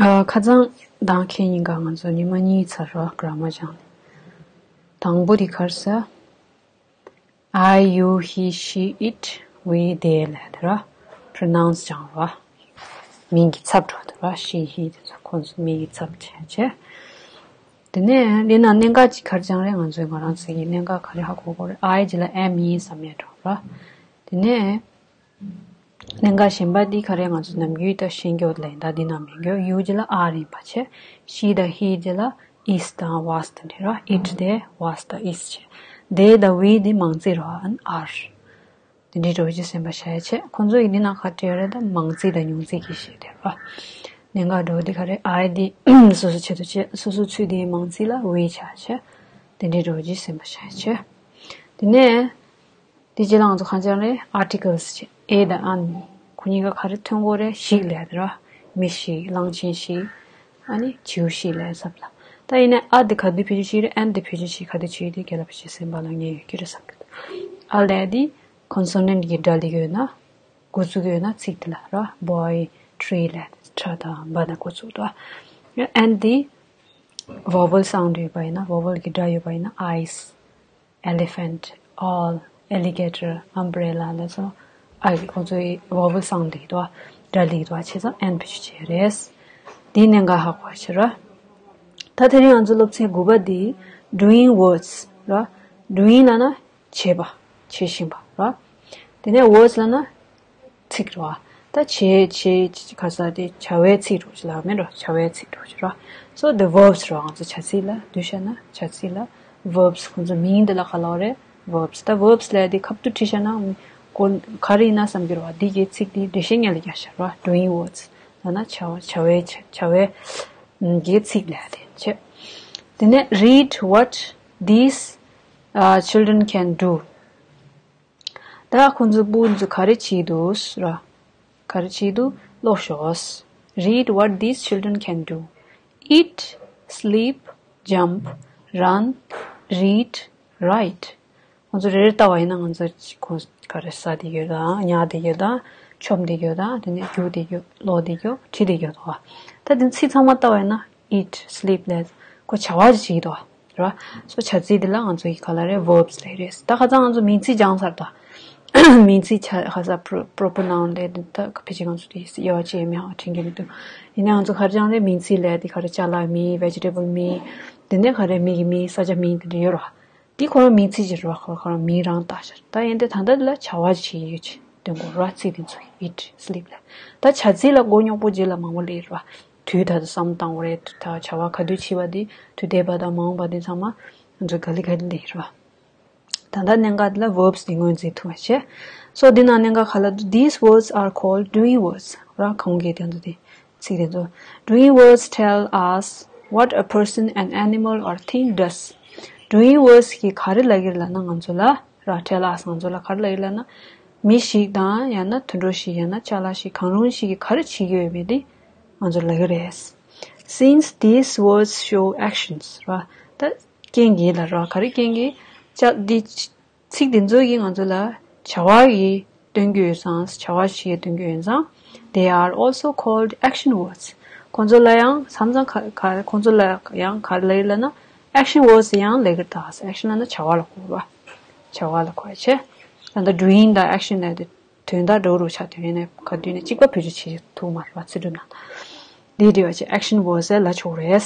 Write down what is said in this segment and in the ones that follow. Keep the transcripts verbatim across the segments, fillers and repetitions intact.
ཨ། ཁ་སང་དང་ཁེ་གཉིས་ཀ་ང་ཚོ་ཉི་མ་གཉིས་ཚར་རོ་གྷ་ར་མར་སྦྱངས་ནས། དང་པོ་དེ་ག་རེ་ཟེར། I, you, he, she, it, we, they ལབ་དེ་ར། པྲོ་ནའུན་སི་སྦྱངས་རོ། མིང་གི་ཚབ་འགྲོ་དེ་ར། she, he དེ་ཚོ་ཁོང་ཚོ་མིང་གི་ཚབ་བྱས་བྱས། དེ་ནས་འདི་ན་གནད་འགག་ཅིག་ག་རེ་སྦྱངས་རེད། ང་ཚོས་ང་རང་ཚོའི་གི་གནད་འགག་ག་རེ་ཧ་གོ་གོ་རེད། I རྗེས་ལ་am ཡིན་བསམ་ཡས་འགྲོ་ར། དེ་ནས་གནད་འགག་གཞན་པ་འདི་ག་རེ། ང་ཚོ་ནམ་རྒྱུན་ད་ཤེས་རྒྱུ་ལས་ད་འདི་ན་མི་རྒྱུ། you རྗེས་ལ་are ཡིན་པ་བྱས། she དང་he རྗེས་ལ་is དང་was དེ་འདྲ་ར། it དེ་was དང་is བྱས། they དང་we འདི་མང་ཚིག་ར། are དེ་འདྲའི་འགྲོ་རྒྱུ་སེམས་པ་བྱས་བྱས། ཁོང་ཚོ་ཡི་འདི་ན་ག་འབྲེལ་རེད། ད་མང་ཚིག་དང་ཉུང་ཚིག་གི་ཤེས་དེ་ར། གནད་འགག་འགྲོ་འདི་ག་རེ། I འདི་སོ་སོ་ཆེད་དུ་བྱས། སོ་སོ་ཚུད་དེ་མང་ཚིག་ལ་we བྱས་བྱས། དེ་འདྲའི་འགྲོ་རྒྱུ་སེམས་པ་བྱས་བྱས། དེ་ནས། དེ་རྗེས་ལ་ང་ཚོ་གང་ཅང་རེད། articles བྱས། a དང་an ཁོ་གཉིས་ཀ་ག་རེ་ཐོན་གོ་རེད། ཞིག་ལབ་དེ་ར། མི་ཞིག་གླང་ཆེན་ཞིག་ཨ་ནི་བྱིའུ་ཞིག་ལབ་བསམ་ལ། ད་ཡིན་ན་a དེ་ག་དུས་བེད་སྤྱོད་བྱེད་རེད། an དེ་བེད་སྤྱོད་བྱེད། ག་དུས་བྱེད་དེ་རྒན་ལགས་བེད་སྤྱོད་སེམས་པ་ལ་ངེས་ཡོད་ཀྱི་རེད་བསམ་གི་འདུག a ལབ་དེ་consonant གི་སྒྲ་ལེགས་ཡོད་ན། འགོ་བཙུགས་ཡོད་ན་ཚིག་དེ་ལ་ར། boy, tree ལབ་དེ་ཁྲ་དང་བ་དང་འགོ་བཙུགས་འདུག an དེ་vowel sound ཡོད་པ་ཡིན་ན། vowel གི་སྒྲ་ཡོད་པ་ཡིན་ན། eyes elephant, owl, alligator, umbrella ལ་སོགས་ཨ་ཡི་ཁོང་ཚོའི་vowel sound འདི་དོ། སྒྲ་ལེགས་དོ་བྱས་ཙང་an བེད་སྤྱོད་བྱས་རེད། འདིའི་གནད་འགག་ཧ་གོ་བྱེད་ར། ད་དེ་རིང་ང་ཚོ་སློབ་ཚན་དགུ་པ་འདི་doing words ར། doing ལབ་ན་བྱེད་པ། བྱེད་བཞིན་པ་ར། དེ་ནས་words ལབ་ན་ཚིག་རེད་བ། ད་བྱེད་བྱེད་ག་ས་དེ་བྱ་བའི་ཚིག་རེད་ལ་མིན་རོ། བྱ་བའི་ཚིག་རེད་ར། so the verbs རེད་བ། ང་ཚོ་བྱ་ཚིག་ལ་བསྡུས་བྱས་ན་བྱ་ཚིག་ལ་verbs ཁོང་ཚོ་མིང་འདི་ལ་ག་ལབ་རེད། verbs ད་verbs ལབ་དེ་ཁ་ཐུག་བྲིས་བྱས་ན་གོ་ག་རེ་ཡིན་ན་བསམ་གྱི་རེད་བ། འདི་གའི་ཚིག་འདི་འགྲེལ་བཤད་སྔོན་ལ་རྒྱག་བྱ་རེད་བ། doing words ལབ་ན་བྱ་བ་བྱ་བའི་བྱ་བའི་གའི་ཚིག་ལབ་དེ་བྱེད། དེ་ནས་read what these uh, children can do ད་ཁོང་ཚོ་སྤུན་ཚོ་ག་རེ་བྱེད་འདུག་ར། ག་རེ་བྱེད་འདུག་ཀློག་ཤོག read what these children can do. Eat, sleep, jump, run, read, write. ཁོང་ཚོ་རེ་རེ་ལྟ་བ་ཡིན་ན་ང་ཚོ་ཁོང་ག་རེ་ཟ་བསྡད་ཡོད་དང་ཉལ་བསྡད་ཡོད་དང་འཆོམ་བསྡད་ཡོད་དང་དེ་ནས་རྒྱུག་བསྡད་ཡོད། ཀློག་བསྡད་ཡོད། བྲིས་བསྡད་ཡོད་དོ། ད་དེ་ཚིག་ཚང་མ་ལྟ་བ་ཡིན་ན། eat, sleep ལས་ཁོ་བྱ་བ་ཞིག་བྱེད་ཀྱི་འདུག་ར། so བྱ་ཚིག་འདི་ལ་ང་ཚོ་ཡི་ག་ལ་རེད། verbs རེད་རེད། ད་ཁ་སང་ང་ཚོ་མིང་ཚིག་སྦྱངས་ཚར་ད། མིང་ཚིག་ཆ་ཁ་ས་pro- proper noun རེད། ད་ཕལ་ཆེར་ང་ཚོ་དེ་ཡོ་ཅེ་མི་ཧང་དྲན་གྱི་མི་འདུག་ཡིན་ནའང་ང་ཚོ་ག་རེ་སྦྱངས་རེད། མིང་ཚིག་ལས་དེ་ག་རེ་ཅ་ལག་མིང་vegetable མིང་དེ་ནས་ག་རེ་མི་གི་མིང་ས་ཆ་མིང་དེ་འདྲ་ཡོད་ར། འདི་ཁོ་རང་མིང་ཚིག་ཅིག་རེད་བ། ཁོ་རང་ཁོ་རང་མིང་རང་བཏགས་ཤག་ད་ཡིན་དེ་ད་ལྟ་འདི་ལ་བྱ་བ་ཅིག་ཡོད་ཅིག་སྟོན་དགོས་ར། ཚིག་དེ་ཚོ་eat, sleep ལ། ད་བྱ་ཚིག་ལ་མགོ་རྙོག་པོ་རྗེས་ལ་མང་པོ་སླེབས་ར། དུས་ད་དུ་བསམ་བཏང་བ་རེད། ད་བྱ་བ་ག་དུས་བྱས་པ་དེ་དུས་འདས་པ་དང་མ་འོངས་པ་དེ་ཚང་མ་ང་ཚོ་ག་ལེ་ག་ལེ་སླེབས་ར། ད་ལྟ་གནད་འགག་འདི་ལ་verbs དེ་ངོས་འཛིན་ཐུབ་པ་བྱས། so འདི་ནང་གནད་འགག་ག་ལ་འདུག These words are called doing words ར། གང་གི་དོན་དུ་དེ། ཚིག་དེ་ཚོ། Doing words tell us what a person, an animal or thing does. Doing words གིས་ག་རེ་ལབ་ཀྱི་རེད་ལབ་ན་ང་ཚོ་ལ་ར། tell us ང་ཚོ་ལ་ག་རེ་ལབ་ཀྱི་རེད་ལབ་ན། མི་ཞིག་དང་ཡང་ན་དུད་འགྲོ་ཞིག་ཡང་ན་ཅ་ལག་ཞིག་གང་རུང་ཞིག་གིས་ག་རེ་བྱེད་ཀྱི་ཡོད་མེད་དེ་ང་ཚོ་ལབ་ཀྱི་རེད། Since these words show actions ར། ད་རྐྱེན་གྱིས་ལ་ར། ག་རེ་རྐྱེན་གྱིས། ཅ་འདི། ཚིག་འདི་ཚོ་གིས་ང་ཚོ་ལ་བྱ་བ་གི་སྟོན་རྒྱུ་ཡོད་ཙང་། བྱ་བ་ཞིག་གི་སྟོན་རྒྱུ་ཡོད་ཙང་། They are also called action words. ཁོང་ཚོ་ལ་ཡང་མཚམས་མཚམས་ག་ག་ཁོང་ཚོ་ལ་ཡང་ག་རེ་ལབ་ན་action words ཡང་ལབ་ཀྱི་འདུག action ལབ་ན་བྱ་བ་ལ་གོ་བ། བྱ་བ་ལ་གོ་བ་བྱས། ད་ལྟ་doing དང་action ལབ་དེ་དོན་དག་འདྲ་བོ་རུ་ཆགས་དོན་ཡིན་ནའི་ག་དུས་ནས་གཅིག་པ་བེད་སྤྱོད་བྱེད་ཐུབ་མ་རེད་བ། ཚིག་གྲུབ་ནང་འདི་འདྲ་བ་བྱས་action words ལབ་ཆོག་རེད།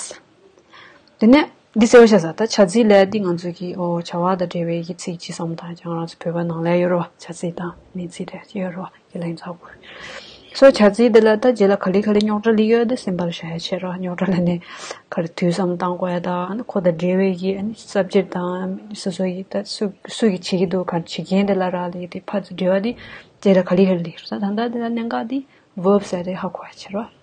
དེ་ནས་འདི་གསལ་པོ་ཤ་ཟ། ད་བྱ་ཚིག་ལབ་འདི་ང་ཚོ་གི་ཨོ་བྱ་བ་དང་འབྲེལ་བའི་གི་ཚིག་ཅིག་བསམ་བཏང་ཀྱང་ང་ཚོ་བོད་པ་ནང་ལ་ཡོད་རེད་བ། བྱ་ཚིག་དང་མིང་ཚིག་དེ་ཡོད་རེད་བ། ཡི་ལ་ཡིན་ཚ་གུ། སོ་བྱ་ཚིག་འདི་ལ་ད་རྗེས་ལ་ག་ལེ་ག་ལེ་རྙོག་དྲ་སླེབས་ཡོད་དེ་སེམས་པ་ལ་བཞག་ཡ་བྱེད་རོགས། རྙོག་དྲ་ལ་ནི་ག་རེ་དུས་བསམ་བཏང་དགོས་ཡ་དང་ཁོ་དང་འབྲེལ་བའི་གི་ཨ་ནི་subject དང་སོ་སོ་ཡི་ད་སུ་སུ་གི་བྱེད་ཀྱི་འདུག་ག་བྱེད་མཁན་དེ་ལ་རག་ལས་དེ་ཕར་ཚུར་འབྲེལ་བ་དེ་རྗེས་ལ་ག་ལེ་ག་ལེ་སླེབས་ས། ད་ལྟ་དེ་ལ་གནད་འགག་དེ་verb ཟེར་དེ་ཧ་གོ་ཡ་བྱེད་རོགས།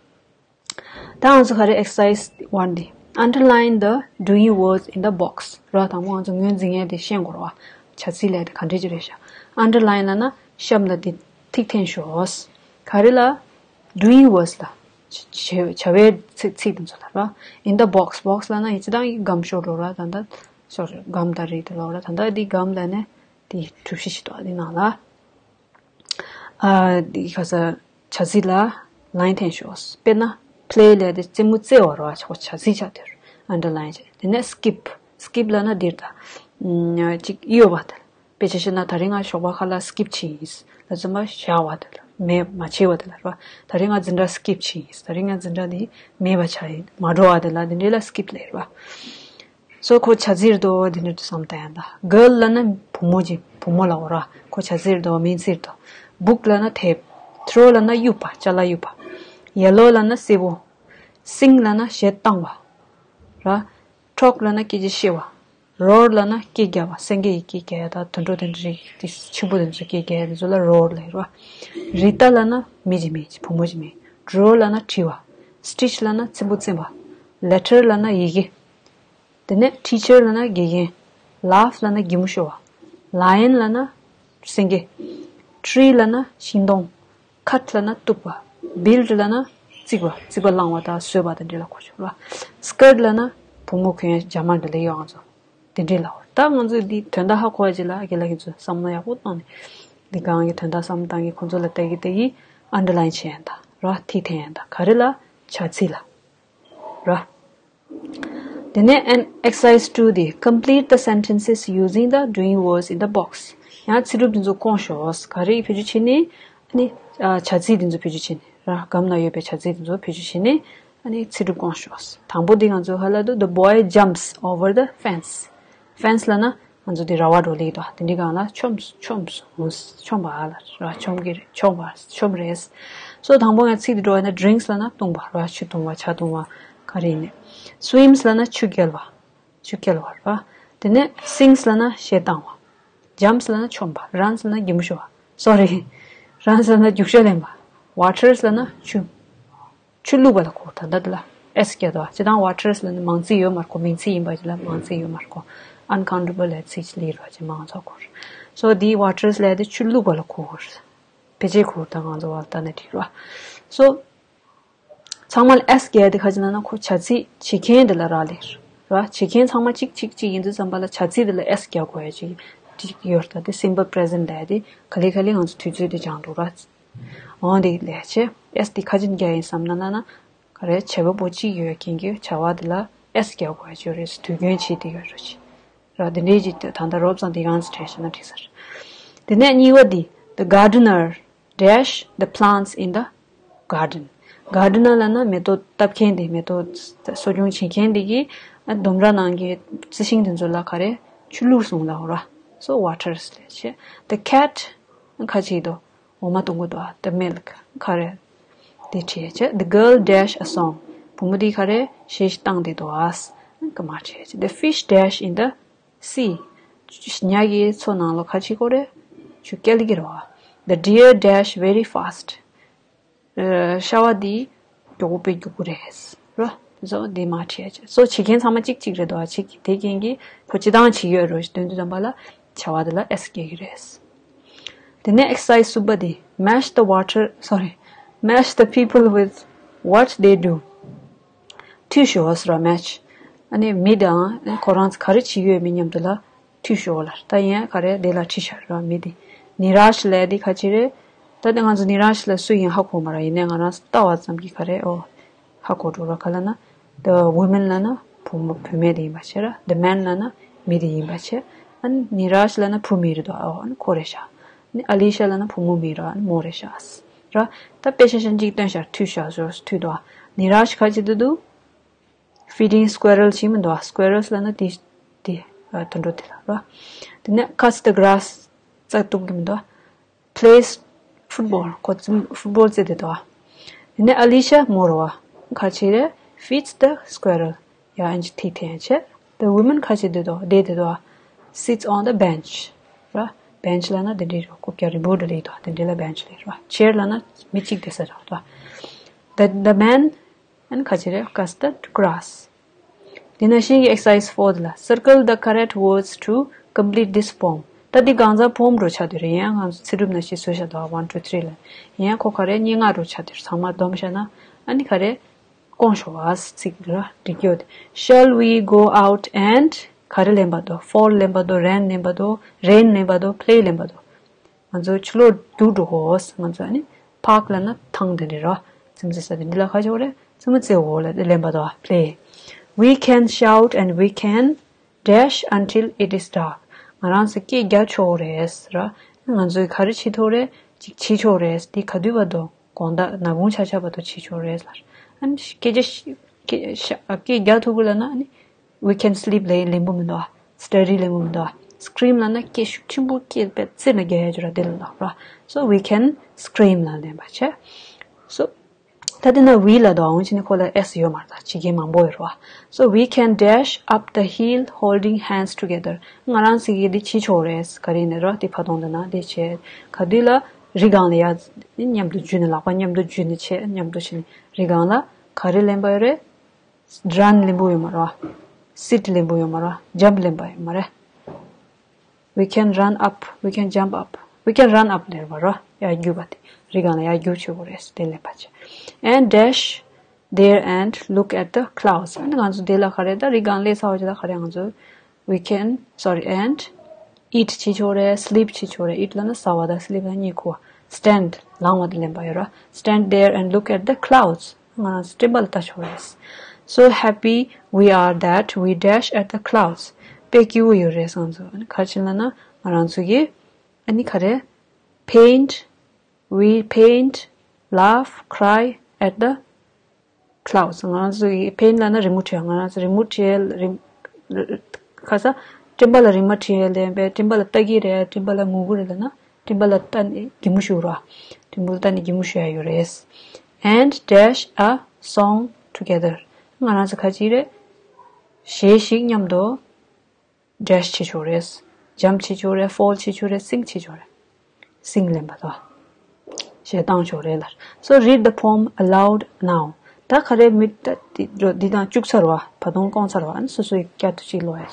ད་ང་ཚོ་ག་རེ་exercise one འདི། Underline the doing words in the box ར། དང་པོ་ང་ཚོ་ངོས་འཛིན་མཁན་དེ་ཤེས་དགོས་རེད་བ། བྱ་ཚིག་ལབ་དེ་ག་འདྲ་ཅིག་རེད་ཤག Underline ལབ་ན་ཤམ་ལ་དེ་ཐིག་འཐེན་ཤོག་ག་རེ་ལ། doing words ལ། བྱ་བྱ་བྱ་བའི་ཚིག་ཚིག་དེ་ཚོ་ལ་ར། In the box box ལབ་ན་ཡི་ཅི་དང་ཡི་སྒམ་ཤོར་འགྲོ་ར། ད་ད་ཤོར་སྒམ་དང་རིགས་དེ་ལོག་ར། ད་ད་འདི་སྒམ་ལབ་ནས་དེ་གྲུ་བཞི་ཞིག་འདུག་འདི་ནང་ལ། ཨ་འདི་ག་ས་བྱ་ཚིག་ལ་line འཐེན་ཤོག་དཔེར་ན། play ལབ་དེ་རྩེད་མོ་རྩེ་བ་རེད་བ། ཁོ་བྱ་ཚིག་ཆགས་བསྡད་རེད། underline བྱས། དེ་ནས་skip skip ལབ་ན་འདིར་ད་ཅིག་གཡོལ་བ་དེ། དཔེ་ཆ་བཤད་ན་ད་རིང་ང་ཞོགས་པ་ཁ་ལག་skip བྱས་ཡིན། ལ་རྩམ་པ་བཞག་པ་དེ་ལ་མེད་མ་བྱས་པ་དེ་ལ་རེད་བ། ད་རིང་ང་འཛིན་གྲྭ་skip བྱས་ཡིན། ད་རིང་ང་འཛིན་གྲྭ་འདི་མེད་པ་ཆགས་ཡིན། མ་འགྲོ་བ་དེ་ལ་འདི་འདྲ་ལ་skip ལབ་རེད་བ། སོ་ཁོ་བྱ་ཚིག་རེད་དོ། འདི་འདྲ་དུ་བསམ་བཏང་ཡང་ད། girl ལབ་ན་བུ་མོ་ཅིག་བུ་མོ་ལ་འོ་ར། ཁོ་བྱ་ཚིག་རེད་དོ། མིང་ཚིག་རེད་དོ། book ལབ་ན་དེབ། throw ལབ་ན་གཡུག་པ། ཅ་ལག་གཡུག་པ། yellow ལབ་ན་སེར་པོ། sing ལབ་ན་གཞས་བཏང་བ། ར། talk ལབ་ན་སྐད་ཆ་བཤད་པ། roar ལབ་ན་སྐད་རྒྱག་པ། སེང་གེ་ཡི་སྐད་རྒྱག་ཡ་ད་དུད་འགྲོ་དེ་འདྲ་རིགས་དེ་ཆེན་པོ་དེ་ཚོ་སྐད་རྒྱག་ཡ་དེ་ཚོ་ལ་roar ལབ་རེད་བ། རི་ཏ་ལབ་ན་མི་གཅིག་མིང་བུ་མོ་གཅིག་མིང་། draw ལབ་ན་བྲི་བ། stitch ལབ་ན་རྩེད་མོ་རྩེ་བ། letter ལབ་ན་ཡི་གེ། དེ་ནས་teacher ལབ་ན་དགེ་རྒན། laugh ལབ་ན་གད་མོ་ཤོར་བ། lion ལབ་ན་སེང་གེ། tree ལབ་ན་ཤིང་སྡོང་། cut ལབ་ན་གཏུབ་པ། build ལབ་ན་རྩིག་པ། རྩིག་པ་བསླང་བ་དང་བཟོས་པ་དང་འདྲ་ལ་གོ་ཆོག་ལ། skirt ལབ་ན་བུ་མོ་གོན་ཡ་ཇ་མ་འདྲ་ལ་ཡོད་ང་ཚོ་དེ་འདྲ་ལ་འོ། ད་ང་ཚོས་འདི་དོན་དག་ཧ་གོ་བ་ཅིག་ལ་རྒན་ལགས་ཁྱེད་ཚོས་བསམ་བློ་ཡག་པོ་བཏང་ནས་འདི་གང་གི་དོན་དག་བསམ་བློ་བཏང་གི་ཁོང་ཚོ་ལ་ལྟ་གི་ལྟ་གི་underline བྱས་ཡ་ད་ར་ཐིག་འཐེན་ཡ་ད་ག་རེ་ལ་བྱ་ཚིག་ལ་ར། དེ་ནས་and exercise two དེ། complete the sentences using the doing words in the box. ཡང་ཚིག་གྲུབ་འདི་ཚོ་སྐོང་ཤོག་ག་རེ་བེད་སྤྱོད་བྱས་ནས་ནི་བྱ་ཚིག་འདི་ཚོ་བེད་སྤྱོད་བྱས་ནས་ར། སྒམ་ན་ཡོད་པའི་བྱ་ཚིག་འདི་ཚོ་བེད་སྤྱོད་བྱས་ནས་ནི་ཚིག་གྲུབ་སྐོང་ཤོག་དང་པོ་འདི་ང་ཚོ་ཧ་ལ་དུ་the boy jumps over the fence. fence ལབ་ན་ང་ཚོ་འདི་ར་བ་འགྲོ་ལེགས་དོ། དེ་འདྲའི་སྒང་ལ་ཆོམས་ཆོམས་ཧུམ་ཆོམས་པ་ལ་ར་ཆོམས་ཀྱི་རེད། ཆོམས་པ་ཆོམས་རེད། སོ་དང་པོ་ང་ཚིག་འདི་འགྲོ་བ་ན་drinks ལབ་ན་བཏུང་བ་ར། ཆུ་བཏུང་བ་ཇ་བཏུང་བ་ག་རེ་ཡིན་ནས། swims ལབ་ན་ཆུ་བརྒལ་བ། ཆུ་བརྒལ་བ་ར། དེ་ནས་sings ལབ་ན་གཞས་བཏང་བ། jumps ལབ་ན་ཆོམས་པ། runs ལབ་ན་གད་མོ་ཤོར་བ། sorry runs ལབ་ན་རྒྱུག་ཤར་ལེན་པ། waters ལབ་ན་ཆུ། ཆུ་བླུགས་པ་ལ་གོ། ད་ལྟ་འདི་ལ་S རྒྱག་འདུག་བ། སྤྱིར་བཏང་waters ལབ་ན་མང་ཚིག་ཡོད་མ་རེད་གོ། མིང་ཚིག་ཡིན་པ་ཅིག་ལ་མང་ཚིག་ཡོད་མ་རེད་གོ། uncountable ལབ་ཚིག་ཅིག་ལ་ཡོད་རེད་བ། ཅེས་མང་ཚོགས་གོ། so འདིའི་waters ལབ་དེ་ཆུ་བླུགས་པ་ལ་གོ་དགོས་རེད། ཕལ་ཆེར་གོ་ད་ང་ཚོ་བ་ལྟ་ན་འགྲིག་རེད་བ། so ཚང་མ་ལ་S རྒྱག་དེ་ག་ཅི་ན་ན་ཁོ་བྱ་ཚིག་བྱེད་མཁན་དེ་ལ་རག་ལས་རེད་བ། བྱེད་མཁན་ཚང་མ་གཅིག་གཅིག་གཅིག་ཡིན་དུས་ཙམ་པ་ལ་བྱ་ཚིག་དེ་ལ་S རྒྱག་དགོས་ཡ་ཅིག་ཅིག་ཡོད་རེད། ད་དེ་simple present ལབ་དེ་ག་ལེ་ག་ལེ་ང་ཚོ་དུས་ཚོད་དེ་སྦྱང་འགྲོ་ར། འོང་དེ་ལས་ཆེ། S དེ་ཁ་ཅིག་རྒྱག་ཡིན་བསམ་ན་ན་ན། ག་རེ་བྱེད་པ་པོ་གཅིག་ཡོད་མཁན་གྱི་བྱ་བ་དེ་ལ་S རྒྱག་དགོས་ཡ་ཅིག་རེད། དུས་རྒྱུན་བྱེད་དེ་ཡོད་རེད་ཅིག་ར། དེ་འདྲའི་ཅིག་ད་ལྟ་རོབ་ཙམ་དེ་གང་ཚོ་དྲན་ཤེས་ན་འགྲིག་ས་རེད། དེ་ནས་གཉིས་པ་དེ་the gardener dash the plants in the garden. gardener ལབ་ན་མེ་ཏོག་བཏབ་མཁན་དེ། མེ་ཏོག་གསོ་སྐྱོང་བྱེད་མཁན་དེ་གིས་ཨ་ལྡུམ་ར་ནང་གི་རྩི་ཤིང་དེ་ཚོ་ལ་ག་རེ་ཆུ་བླུགས་སོང་ལབ་ར། so waters ལབ་བྱས། the cat ཁ་ཅིག་དོ། འོ་མ་བཏུང་གི་འདུག the milk ག་རེ། དེ་བྲིས་བྱས། the girl dash a song བུ་མོ་དེ་ག་རེ་གཞས་ཤིག་བཏང་བསྡད་འདུག་ཨ། ག་མ་བྲིས་བྱས། the fish dash in the sea ཉ་གི་མཚོ་ནང་ལོགས་ག་ཅིག་གོ་རེ། ཆུ་བསྐྱལ་གྱི་རེད་བ། the deer dash very fast ཤ་བ་འདི་མགྱོགས་པོ་དཔེ་མགྱོགས་པོ་རེད་ར། so འདི་མ་བྲིས་བྱས། so བྱེད་མཁན་ཚང་མ་གཅིག་གཅིག་རེད་འདུག་ཨ། གཅིག་གི་དེ་རྐྱེན་གྱིས་ཁོ་སྤྱི་བཏང་བྱེད་ཀྱི་ཡོད་རེད་དོན་དུ་དམ་པ་ལ་བྱ་བ་འདི་ལ་S རྒྱག་གི་རེད། དེ་ནས་exercise གསུམ་པ་འདི་match the water, sorry, match the people with what they do. མཐུད་ཤོག་ཟེར་བ་match ཨ་ནི་མི་དང་ཁོ་རང་ཚོ་ག་རེ་བྱེད་ཀྱི་ཡོད་མེད་མཉམ་དུ་ལ་མཐུད་ཤོག་ལ། ད་ཡིན་ག་རེ་དེ་ལ་བྲིས་བཞག་རེད་བ། མི་དེ་ནི་རཱཤ་ལབ་དེ་ག་ཅི་རེད། ད་དེ་ང་ཚོ་ནི་རཱཤ་ལ་སུ་ཡིན་ཧ་གོ་མ་ར། ཡིན་ནའི་ང་རང་ཚོ་ལྟ་བ་ཙམ་གྱིས་ག་རེ་ཨོ་ཧ་གོ་འགྲོ་ར། ག་ལ་ན་the woman ལབ་ན་བུ་མོ་བུད་མེད་དེ་ཡིན་པ་བྱས་ར། the man ལབ་ན་མི་དེ་ཡིན་པ་བྱས། ཨ་ནི་ནི་རཱཤ་ལབ་ན་བུ་མི་རེད་དོ། ཨོ་ཨ་ནི་ཁོ་རེད་ཤག་ནི་ཨ་ལི་ཤ་ལབ་ན་བུ་མོ་མི་ར། ཨ་ནི་མོ་རེད་ཤག་ར། ད་དཔེ་ཆ་ཤན་གཅིག་སྟོན་ཤར་མཐུད་ཤག་ཟོར་མཐུད་དོ། ནི་རཱཤ་ག་ཅི་དུ་དུ། feeding squirrel ཞིག་མི་འདུག squirrels ལབ་ན་དེ་དེ་དུད་འགྲོ་དེ་ལ་ར། དེ་ནས་cuts the grass རྩྭ་གཏུབ་ཀྱི་མི་འདུག plays football ཁོ་ཙི་ཕུཊ་བོལ་རྩེ་དེ་འདུག་དེ་ནས་ཨ་ལི་ཤ་མོ་ར་བ་ཁ་ཆེ་རེ་feeds the squirrel ཡ་ཨན་ཅི་ཐིག་ཐེན་ཆེ། the woman ཁ་ཆེ་དེ་འདུག་དེ་དེ་འདུག sits on the bench ར། bench ལབ་ན་དེ་འདྲའི་རྐུབ་བཀྱག་རིང་པོ་འདྲ་ལེགས་འདུག་དེ་འདྲའི་ལ་bench ལེགས་ར། chair ལབ་ན་མི་གཅིག་དེ་ས་ར་འདུག the the man ཨན་ཁ་ཆེ་རེ་cuts the grass དེ་ནང་བཞིན་གྱི་exercise four དེ་ལ་circle the correct words to complete this poem ད་འདི་གང་ཟག་poem འགྲོ་ཆགས་དུས་རེད། ཡང་ང་ཚོ་ཚིག་གྲུབ་ནང་བཞིན་བཟོས་བཞག་འདུག one two three ལ། ཡང་ཁོ་ག་རེ་སྙན་ངག་འགྲོ་ཆགས་དུས་ཚང་མ་སྡོམ་བཞག་ན་ཨ་ནི་ག་རེ་སྐོང་ཤོག་ཨ་ཚིག་ར་འགྲིག་ཡོད། shall we go out and ག་རེ་ལེན་པ་དོ། fall ལེན་པ་དོ། rain ལེན་པ་དོ། rain ལེན་པ་དོ། play ལེན་པ་དོ། ང་ཚོ་ཕྱི་ལོགས་རྒྱུག་འགྲོ་གོ་ང་ཚོ་ཨ་ནི་park ལབ་ན་ཐང་དེ་འདྲ་ར། ཚིམ་ཟེ་ས་དེ་འདི་ལ་ཁ་ཆེ་བ་རེད། མཚན་མོ་རྩེ་འོག་ལ་ལེན་པ་དང་། Play. We can shout and we can dash until it is dark. ང་རང་ཚོ་སྐད་རྒྱག་ཆོག་རེད་ར། ང་ཚོས་ག་རེ་བྱེད་ཐུབ་རེད། ཅིག་བྱེད་ཆོག་རེད། འདི་ག་དུས་བར་དུ། དགོང་དག་ནག་ཁུང་ཆག་ཆག་བར་དུ་བྱེད་ཆོག་རེད་ལབ། ཨ་ནི་སྐད་ཆ་ཤ- སྐད་ཤ- སྐད་རྒྱག་ཐུབ་ཀྱི་ལབ་ན། ཨ་ནི་we can sleep ལབ་ཡ་ལེན་པོ་མི་འདུག་ཨ། Study ལེན་པོ་མི་འདུག་ཨ། Scream ལབ་ན་སྐད་ཤུགས་ཆེན་པོ་སྐད་དཔེ་རྩེ་ནས་རྒྱག་ཡ་ཅིག་ར། དེ་ལ་ལབ་ར། So we can scream ལབ་ལེན་པ་བྱས། So ད་དེ་ན་we ལབ་དུས་འོང་ཕྱིན་ནས་ཁོ་ལ་S ཡོད་མ་རེད། ད་བྱེད་མཁན་མང་པོ་ཡོད་རེད་བ། So we can dash up the hill holding hands together. ང་རང་ཚོ་གིས་འདི་བྱེད་ཆོག་རེད། ག་རེ་ཡིན་ནའི་ར། དེ་ཕར་གཏོང་དེ་ན་དེ་བྱས། ག་དུས་ལ། རི་སྒང་ལ་ཡར་མཉམ་དུ་འཇུས་ནས། ལག་པ་མཉམ་དུ་འཇུས་ནས་བྱས། མཉམ་དུ་བྱས་ནས་རི་སྒང་ལ་ག་རེ་ལེན་པ་ཡོད་རེད། Run ལེན་པོ་ཡོད་མ་རེད་བ། Sit ལེན་པོ་ཡོད་མ་རེད་བ། Jump ལེན་པ་ཡོད་མ་རེད། We can run up, we can jump up, we can run up ལབ་པ་ར། ཡར་རྒྱུག་པ་དེ། རི་སྒང་ལ་ཡར་རྒྱུག་བྱེད་དགོས་རེད། དེ་ལབ་པ་བྱས། And dash there and look at the clouds. ཨ་ནི་ང་ཚོ་དེ་ལ་ག་རེ། ད་རི་སྒང་སླེབས་ཚར་བ་ཅིག་ལ་ག་རེ། ང་ཚོ་we can, sorry, and eat བྱེད་ཆོག་རེད། Sleep བྱེད་ཆོག་རེད། Eat ལབ་ན་ཟ་བ་དང་sleep ལབ་ན་གཉིད་ཁུག་པ། Stand ལངས་པ་དེ་ལེན་པ་ཡོད་ར། Stand there and look at the clouds. ང་རང་ཚོ་སྤྲིན་པ་ལ་ལྟ་ཆོག་རེད། So happy we are that we dash at the clouds. དཔེ་སྐྱིད་པོ་ཡོད་རེད་ང་ཚོ། ཨ་ནི་ག་རེ་བྱས་ལབ་ན། ང་རང་ཚོ་གིས་ཨ་ནི་ག་རེ། Paint, we paint, laugh, cry at the clouds. ང་རང་ཚོ་གིས་paint ལབ་ན་རི་མོ་བྲིས། ང་རང་ཚོ་རི་མོ་བྲིས། རི- ཁ་ས་སྤྲིན་པ་ལ་རི་མོ་བྲིས་ལབ་པས། སྤྲིན་པ་ལ་ལྟ་གི་རེད། སྤྲིན་པ་ལ་ངུ་གི་རེད་ལབ་ན། སྤྲིན་པ་ལ་ལྟ་ནས་གད་མོ་ཤོར་བ། སྤྲིན་པ་ལ་ལྟ་ནས་གད་མོ་ཤོར་ཡ་ཡོད་རེད། And dash a song together. ང་རང་ཚོ་ག་ཅིག་རེད། གཞས་ཤིག་མཉམ་དུ་dash བྱེད་ཆོག་རེད། Jump བྱེད་ཆོག་རེད། Fall བྱེད་ཆོག་རེད། Sing བྱེད་ཆོག་རེད། Sing ལབ་པ་དང་། གཞས་བཏང་ཆོག་རེད་ལབ། So read the poem aloud now. ད་ག་རེ་མི་ད་འདི་འདི་དང་བཅུག་ཚར་བ། ད་དུང་བསྐོང་ཚར་བ། ཨ་ནི་སོ་སོའི་བསྐྱར་དུ་ཅིག་ཀློག་ཡ་བྱེད།